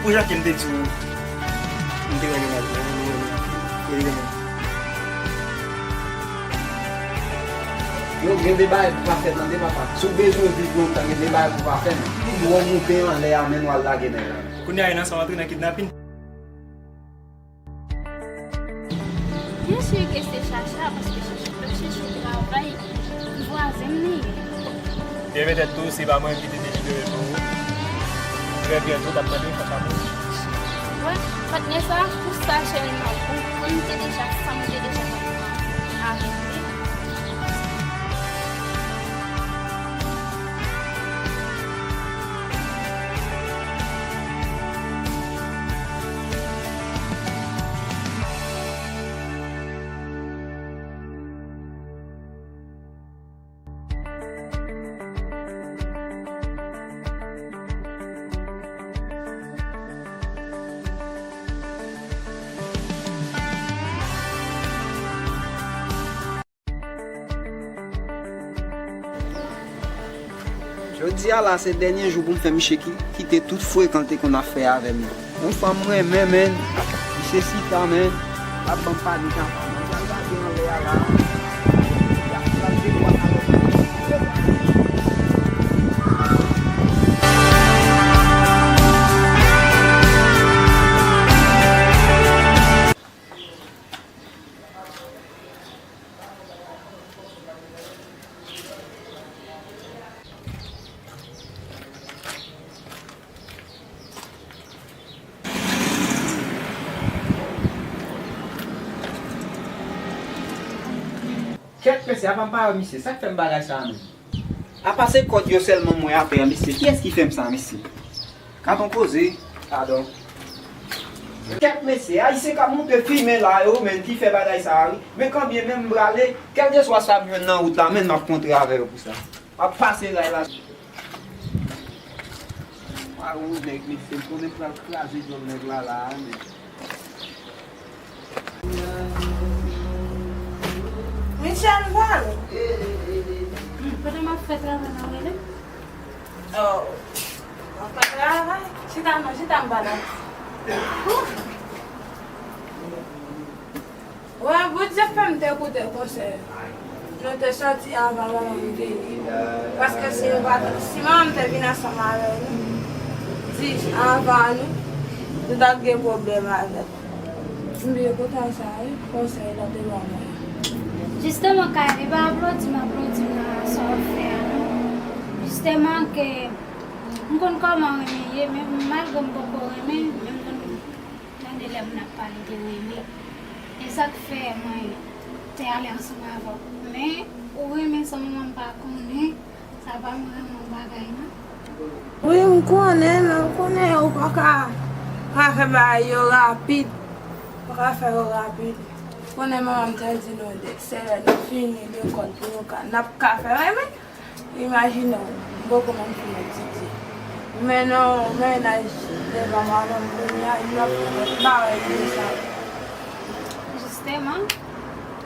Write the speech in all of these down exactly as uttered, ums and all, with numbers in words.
Pou jan ke m te di w, m te renmen Nadine, m renmen l, e li renmen m. Yo, gen de bagay pou pa fè, tande papa. Si w bezwen viv lontan, gen de bagay pou pa fè, men. Pi dwòl moute anlè a, men w al lage nèg la. Kounye a, e nan sa w antre nan kidnapin. Byen si ke se Chacha, paske Chacha t ap chèche travay, vwazen m li ye. Leve tèt tou, se pa mwen ki te delivere pou ou. Trè byento, t ap mande Chacha pou ou. Wè, patnè sa, pou sa sèlman, pou, pou m te deja, sa m te deja avèk li. Jodi a la, se dènye jou pou m fè misye ki-, kite tout frekan l te konn ap fè avè m yo. Yon fanm m renmen, menn. Misye chita, menn. L ap ban m panik anfas. Mwen pral gade anlè a la. Y ap, y ap jwe dwat avè m. Kèt mesye, apa m pa wè misye, sa k fè m bagay sa a menm? Apa se kòd yo sèlman m wè atè a, mesye. Kiyès ki fè m sa, mesye? Katon koze, padon. Kèt mesye, ayisyen k ap moute fimen la yo, menn, ki fè bagay sa a, wi. Men kanbyen menm m prale, kèlkeswa sa m jwenn nan wout la, menn, m ap kontre avè yo pou sa. M ap pase ray la. Mwen wè yon nèg, mesye, m konnen m pral kraze djòl nèg la, la a, menn. Michel, m pale. Hmm, pandan m ap fè travay la, w rele m? Oh, w ap fè travay? Chita non, chita m pale. Wè, Bondye fè m te koute konsèy. Nou te sòti anvan manman m vini. Paske si nou pa t, si manman m te vin ansanm avè nou, di anvan nou, nou t ap gen pwoblèm avè l. M byen kontan sa wi, konsèy la te ban mwen. Jisteman, Kay, e pa aplodi m aplodi m nan sa w ap fè a non. Jisteman ke m konn kòman renmen ye, men malgre m poko renmen, men m konn tande lè moun ap pale de renmen. E sa k fè mwen te ale ansanm avè w. Men, ou renmen san manman m pa konnen, sa pa mwen renmen yon bagay non. Wi, m konnen, men ou konnen ou pa ka, pa fè bagay yo rapid. Ou pa ka fè yo rapid. Ou konnen manman m te di nou de, se lè nou fini lekòl pou nou ka, n ap ka fè renmen. Imajine w, m poko menm fin etidye. Men nan yon mennaj devan manman m kounye a, m ap fè bagay konsa. Jisteman,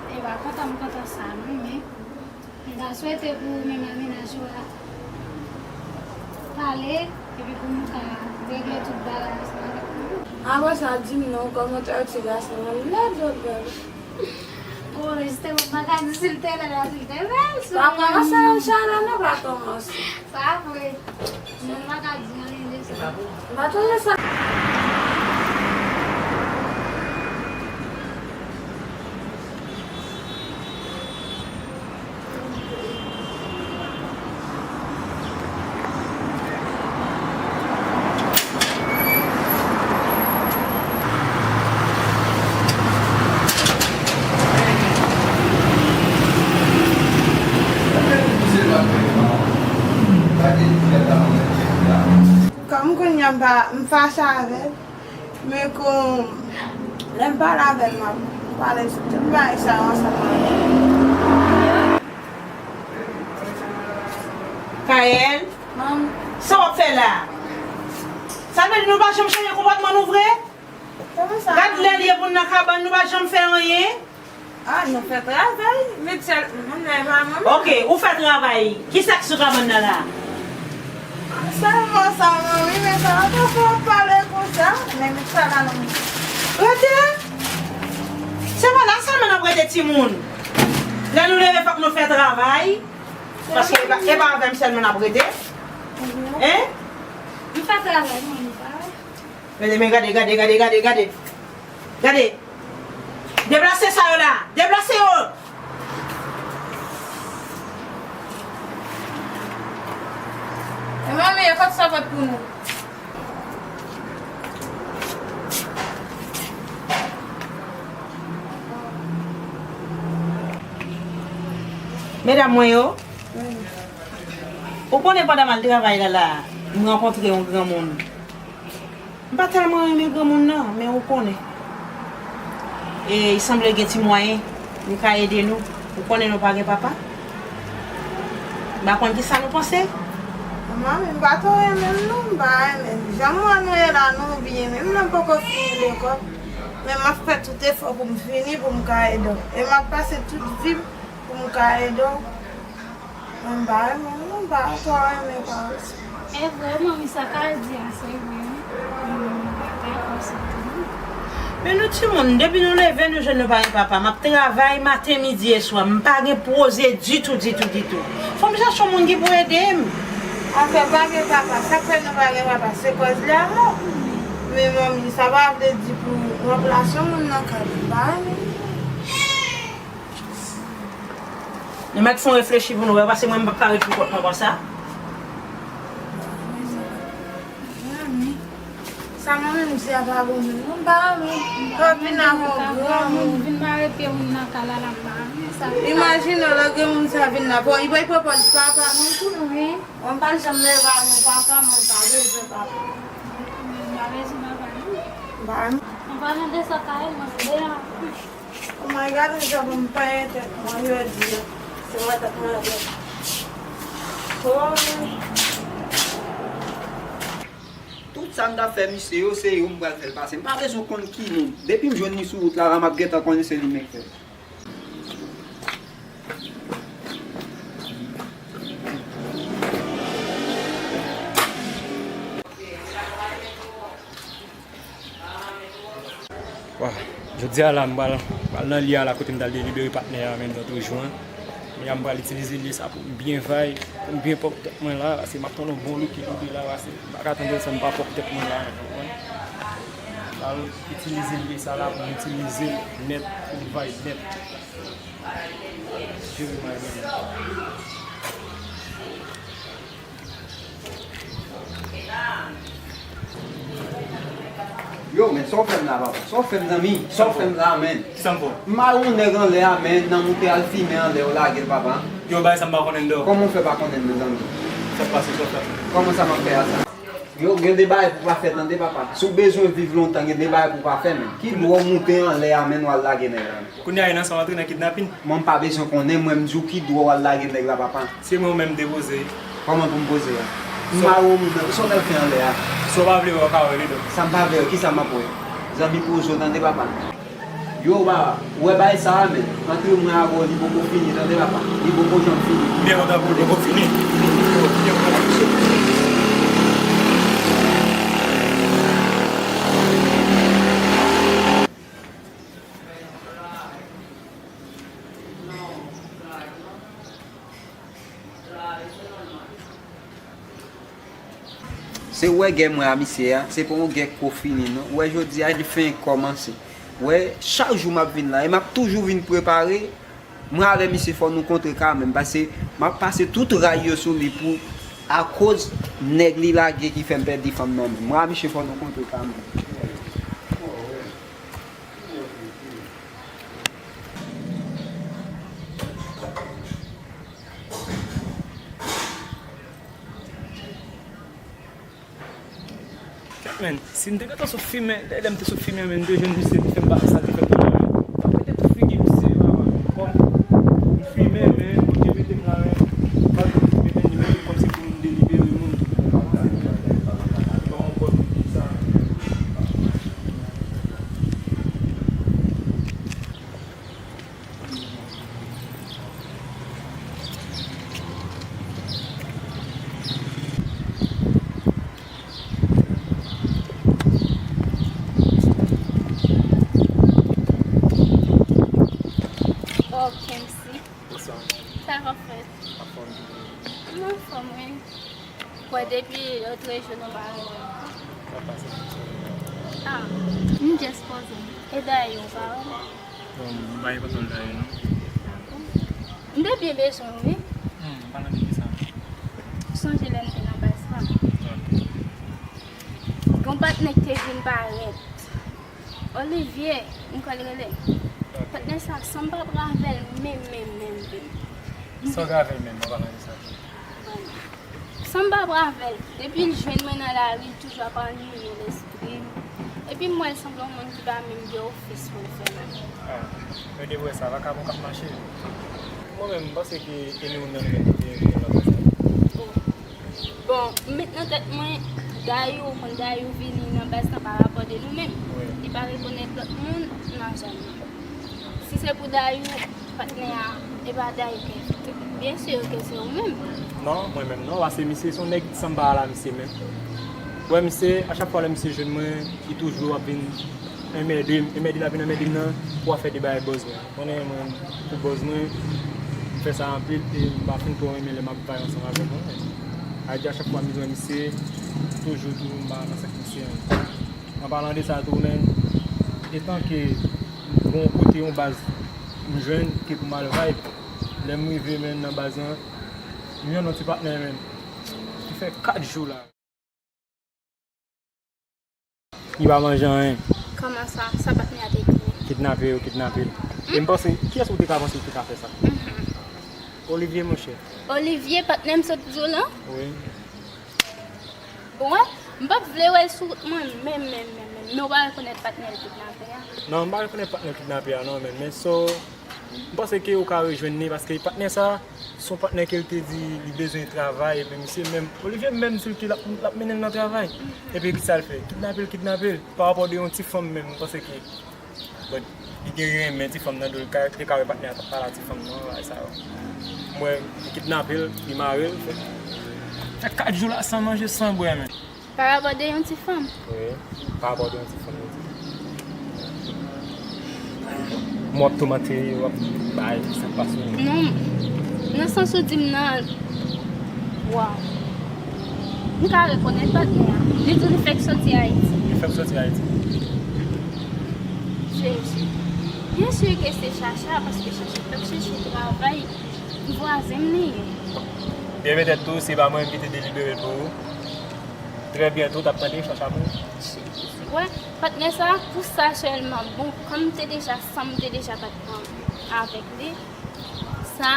e pa kontan m kontan sa non, men m ta swete pou ou menm ak mennaj ou a pale, epi pou nou ka regle tout bagay ansanm avèk nou. Apre sa, di m non, kòman w te ti gason an lè dòt bèl. Bon, jisteman, m pa ka di si l te lè la, si l te bèl, si w pa kòmanse yon chara, non, pa kòmanse. Sa vre. Mwen pa ka di anyen de sa. M pa tande sa. Kòm kounye a m pa, m fache avè l, men kon lè m pale avè l, m ap pale sou tout bagay sa yo ansanm avè l. Kayèl, sa w ap fè la? Sa vle di nou pa janm chanje konpòtman nou vre? Gad lè l ye pou n nan kabann, nou pa janm fè anyen. Ah, nou fè travay, Mitchell, mwen menm pa mwen menm. Ok, ou fè travay. Kisa k sou kabann nan la? Sèlman sa, manmi, men sa pa fè w pale konsa. Men met sa la non. Rete! Se pa la sèlman n ap rete timoun. Lè nou leve fòk nou fè travay. Paske e pa, e pa avè m sèlman n ap rete. Hein? M pa travay, manmi, pa. Gade, men gade, gade, gade, gade, gade. Gade. Deplase sa yo la. Deplase yo. E manmi, e kot sa pot pou nou? Medam mwen yo, ou konnen pandan m al travay la, la, m rankontre yon granmoun. M pa tèlman renmen granmoun nan, men ou konnen. E, li sanble gen ti mwayen, li ka ede nou. Ou konnen nou pa gen papa. M pa konn kisa nou panse. Manmi, m pa twò renmen l non, m pa renmen l. Jan m wè nou ye la, nou byen, menm lè m poko fini lekòl. Men m ap fè tout efò pou m fini, pou m ka ede w. E m ap pase tout vi m pou m ka ede w. Mwen m pa renmen l non, m pa twò renmen pawòl sa. E vre, manmi, sa ka di a, se vre, wi. Mwen pa dakò sou tou, non. Men nou timoun, depi nou leve, nou jwenn nou pa gen papa. M ap travay maten, midi e swa. M pa gen poze ditou, ditou, ditou. Fò m chèche yon moun ki pou ede m. Afè pa gen papa, sa k fè nou pa gen papa, se kòz lanmò. Men manmi, sa pa vle di pou ranplase yon moun nan kay li, m pa renmen l. Nou mèt fè yon reflechi pou nou wè, paske mwen m p ap ka ret pou kont mwen konsa. Sa mwen menm di a pa bon menm. Mwen pa renmen. Lè w vin avè yon granmoun. Vin mare pye moun nan kay la, la m pa renmen sa. Imajine w lè granmoun sa vin la. Bon, li bay pòpòz papa nou tou. Wi. Mwen m pa janm leve avè yon papa, mwen m pa bezwen papa. Mwen pa bezwen papa, non. M pa renmen. Mwen pa renmen de sa kay mwen, de la. Oh my God, yon jan pou m panyen tèt mwen jodi a. Se mwen tèt mwen la tèt. Oh. Tout sa m t ap fè misye yo, se yo m pral fè l pase. M pa bezwen konn ki moun. Depi m jwenn li sou wout la, la m ap gentan konnen se li menm k fè l. Wa, jodi a la, m pral, pral nan lye a la kote m t al delibere patnè a, menm jan toujou an. Kounye a, m pral itilize lye sa pou m byen vay, pou m byen pwòp tèt mwen la, paske m ap tann yon bon look ki pou la, paske m pa ka tann sa m pa pwòp tèt mwen la, w konprann? M pral itilize lye sa la pou m itilize l nèt, pou m vay nèt. Jere mwen menm. Yo, men sa w fè m la, papa? Sa w fè m, zanmi? Sa w fè m la, men? Kisa m fè w? M mare yon nèg anlè a, men, nan moute al fimen anlè, w lage l, papa. Yo, bagay sa m pa konnen l non. Kòman w fè pa konnen l, mezanmi? Sa k pase, sa w fè? Kòman sa m ap fè a sa? Yo, gen de bagay pou pa fè, tande, papa. Si w bezwen viv lontan, gen de bagay pou pa fè, men. Ki dwa w moute anlè a, men, w al lage nèg la, men? Kounye a, e nan sa w antre nan kidnapin? Mwen, m pa bezwen konnen, mwen, m di w ki dwa w al lage nèg la, papa. Se mwen ou menm m te poze. Kòman pou m poze a? M mare yon moun nan, sa w t al fè anlè a? Sa w pa vle wè, w ka wè li donk. Sa m pa vle wè, kisa m ap wè? Zanmi poze w tande, papa. Yo, ba, ou wè bagay sa a, men, antre mwen avè w, li poko fini, tande, papa. Li poko janm fini. M byen kontan pou l poko fini. Yo, m byen kontan pou l. Se wè gè mwen a misye a, se pa yon gè k ko fini non. Ou wè jodi a li fenk kòmanse. Ou wè, chak jou m ap vin la, e m ap toujou vin prepare. Mwen avè misye fò nou kontre kanmenm, paske m ap pase tout ray yo sou li pou, akoz nèg li lage ki fè m pèdi fanm nan men. Mwen a misye fò nou kontre kanmenm. Men, si m te gentan sot fimen, lè, lè m te sot fimen, men m te jwenn misye, li fè m pase sa, li fè m pase sa, men. M ap mete tout figi misye, papa. Kòm m fimen, men, Bondye mete m la, men. M pa t fimen, men, li mete m kòmsi pou m delibere moun. Bon, bon, sa. Depi lòt jou nou pa wè. Sa pase. Ah, m just poze m. E dayou, ou pa wè? Bon, m pa gen kòntwòl dayou, non. M te byen bezwen w, wi. Hmm, pale de kisa? Sonje lè n te nan baz la. Ok. Gon patnè k te vin parèt. Olivier, m kwè l rele. Ok. Patnè sa, san m pa pran avè l menm, menm, menm, menm. San w pran avè l menm, an palan de sa tou. San m pa pran avè l, depi l jwenn mwen nan lari, l toujou ap annuiye lespri m. Epi m wè l sanble yon moun ki pa menm gen ofis pou l fè menm. Ah, men de vre sa, vakabon k ap mache. Mwen menm, m panse ke e nou menm menm ki te gen nan pase. Bon, m met nan tèt mwen, dayou, konn dayou vini nan baz lan pa rapò de nou menm. Wi. Li pa rekonèt lòt moun nan zòn nan. Si se pou dayou, patnè a, e pa dayou k envite. Byen si ke se ou menm. Non, mwen menm non, paske misye se yon nèg sanba la, misye menm. Wè, misye, a chak fwa lè misye jwenn mwen, li toujou ap vin enmède m, enmède l ap vin enmède m nan pou afè de bagay bòz mwen. Konnen mwen, pou bòz mwen, m fè sa anpil, e m pa fin twò renmen lè m ap bay ansanm avèk mwen. A di a chak fwa m jwenn misye, toujou, toujou, m pa nan sa k misye an. An palan de sa tou, men, etan ke gon kote yon baz m jwenn ke pou m al vibe, lè m rive, men, nan baz lan, m jwenn yon ti patnè, men, ki fè kat jou la. Li pa manje anyen. Kòman sa? Sa patnè a te di? Kidnape yo, kidnape l. E m panse, kiyès ou te ka panse ki te ka fè sa? Mhm. Olivier, monchè. Olivier, patnè m sot di w lan? Wi. Bon, m p ap vle wè l sou wout mwen menm, menm, menm, menm. Men ou pa rekonèt patnè l kidnape a? Non, m pa rekonèt patnè l kidnape a, non, men, men so, m panse ke ou ka rejwenn li, paske patnè sa, se yon patnè ke l te di li bezwen travay, epi misye menm, Olivier menm, si l ke l ap, l ap mennen l nan travay. Epi kisa l fè? Kidnape l, kidnape l. Pa rapò de yon ti fanm menm, m panse ke, bon, li gen renmen ti fanm nan do l, ka, te ka wè patnè a t ap pale a ti fanm nan, bagay sa yo. M wè, li kidnape l, li mare l, fè, fè kat jou la san manje, san bwè, men. Pa rapò de yon ti fanm. Wi, pa rapò de yon ti fanm, li di. M w ap toumante, w ap bay, sa k pase w? Non, nan sans ou di m nan, waw. M ka rekonèt patnè a. Li di li fèk soti Ayiti. Li fèk soti Ayiti. Jezi. Byen si ke se Chacha, paske Chacha t ap chèche travay. Vwazen m li ye. Byen petèt tou, se pa mwen menm ki te delibere l pou ou. Trè byento, w t ap tande Chacha pou ou. Wè, patnè sa, pou sa sèlman, bon, kòm m te deja, san m te deja pa t pran avèk li, sa,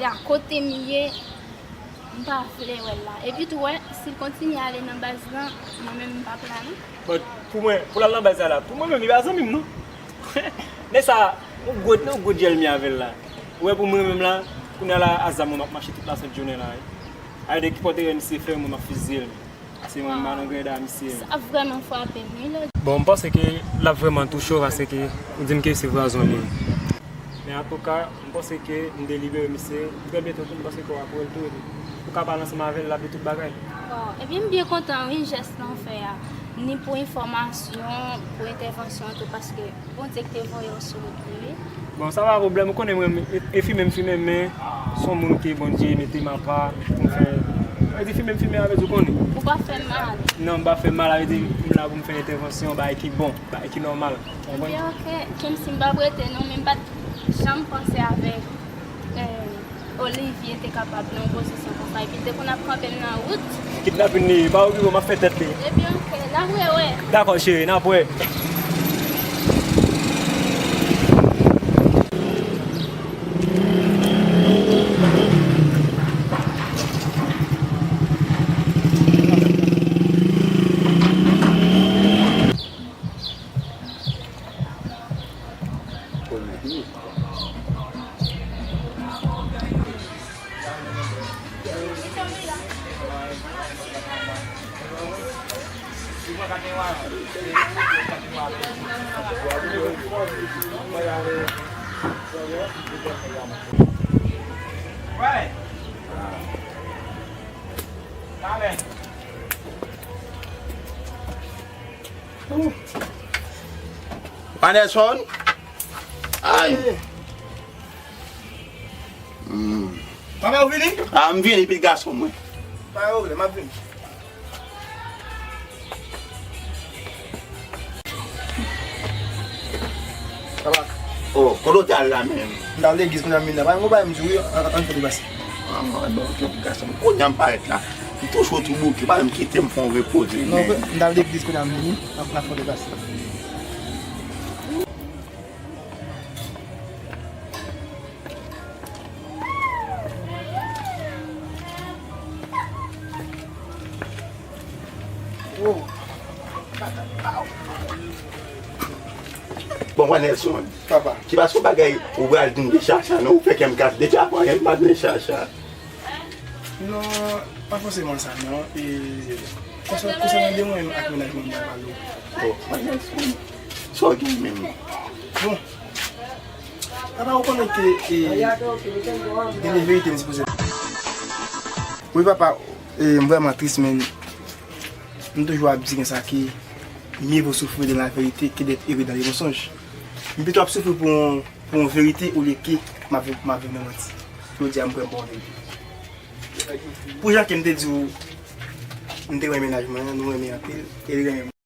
la kote m ye, m pa vle wè l la. Epi tou, wè, si l kontinye ale nan baz lan, mwen menm m p ap la, non. But, pou mwen, pou l al nan baz la, pou mwen menm, li pa zanmi m, non. Nèg sa, yon gwo, yon gwo djèl m ye avè l la. Ou wè pou mwen menm la, kounye a la, a zam mwen m ap mache tout lasent jounen la, wi. A de ki pòtre misye fè, mwen m ap fiziye l. Se mwen m pa nan greda misye. Sa vrèman frape m, wi, Lòd. Bon, m panse ke l ap vrèman touche w paske ou di m ke se vwazon li ye. Men antouka, m panse ke m delibere misye. Trè byento tou, m panse ke w ap wè l tou. Ou ka pale ansanm avè l, l ap di tout bagay. Waw, ebyen, m byen kontan, wi, jès lan w fè a. Ni pou enfòmasyon, pou entèvansyon an tou, paske Bondye ki te voye w sou wout mwen, wi. Bon, sa pa pwoblèm, ou konnen mwen, e, e fimen m fimen, men se yon moun ke Bondye mete m apa pou m fè. Sa vle di fimen m fimen, sa vle di ou konnen. Ou pa fè mal. Non, m pa fè mal, sa vle di m la pou m fè entèvansyon, bagay ki bon, bagay ki nòmal. Ou konprann? Ebyen, ok, kèm si m p ap rete, non, men m pa t janm panse avèk, eh, Olivier te kapab nan yon pozisyon konsa, epi l te konn ap kanpe m nan wout. Kidnapin li ye, pa okipe w, m ap fè tèt li. Ebyen, ok, n ap rewè. Dakò, cheri, n ap wè. Anderson! Ay! Hmm. Papa, ou vini? Ah, m vini, pitit gason mwen. Pa gen pwoblèm, m ap vini. Papa. Oh, kote w t al la menm? M t al legliz kounye a m vin la. Pa gen bagay m di w wi, an, an, ann fè l pase. Ah, bon, ok, gason. Kounye a m parèt la. M toujou tou bouke, pa janm kite m fè yon repoze. Non, men m t al legliz kounye a m vini, n ap, n ap fè l pase. Bon, Wanelson, papa, se pa sou bagay ou pral di m de chacha, non? Ou fè kè m kase deja, pa anyen m pa t de chacha. Non, pa fòseman sa, non. E, konsa, konsènan de mwen menm ak mennaj mwen, mwen pale w. Oh, Wanelson, sa w gen menm? Bon, papa, ou konnen ke, e, gen de verite m sipoze. Wi, papa, e, m vrèman tris, men m toujou ap di konsa ke mieux vaut souffrir dans la vérité que d'être heureux dans le mensonge. M pito ap soufri pou yon, pou yon verite olye ke m ap, m ap viv nan manti. Jodi a, m prè m ba w verite. Pou jan ke m te di w, m te renmen mennaj mwen an, nou renmen anpil, e li renmen mwen.